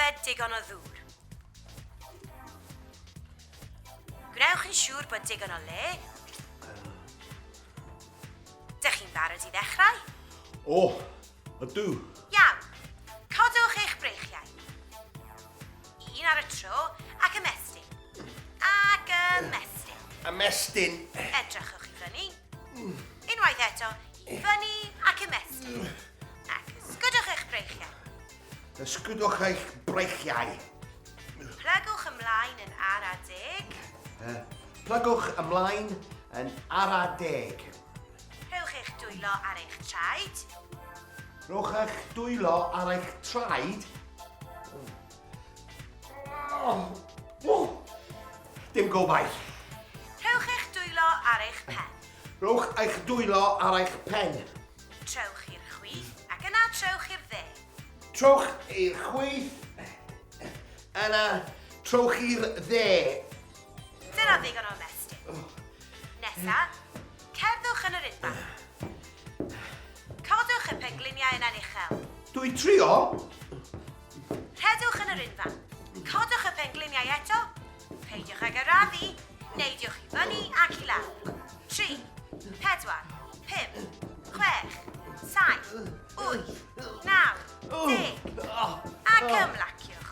yfed digon o ddŵr. Gwnewch yn siŵr bod digon o le. Dych chi'n barod i ddechrau? O, ydw. Iawn. Codwch eich breichiau. Un ar y tro ac ymestyn. Ac ymestyn. Ymestyn. Edrychwch i fyny. Unwaith eto, i fyny ac ymestyn. Ac ysgwdwch eich breichiau. Ysgwdwch eich breichiau. Plygwch ymlaen yn ara deg. Plygwch ymlaen yn ara deg. Rhowch eich dwylo ar eich traed. Rhowch eich dwylo ar eich traed. Oh, oh. Dim gobaith. Rhowch eich dwylo ar eich pen. Rhowch eich dwylo ar eich pen. Trowch i'r chwith ac yna trowch i'r dde. Trowch i'r chwith, yna trowch i'r dde. Dyna ddigon o ymestyn. Nesa, cerddwch yn yr unfan. Codwch y pengliniau yna'n uchel. Dwi'n trio. Rhedwch yn yr unfan. Codwch y pengliniau eto. Peidiwch ag arafu. Neidiwch i fyny ac i lawr. 3, 4, 5, 6, 7, 8, 9, 10. Ac ymlaciwch.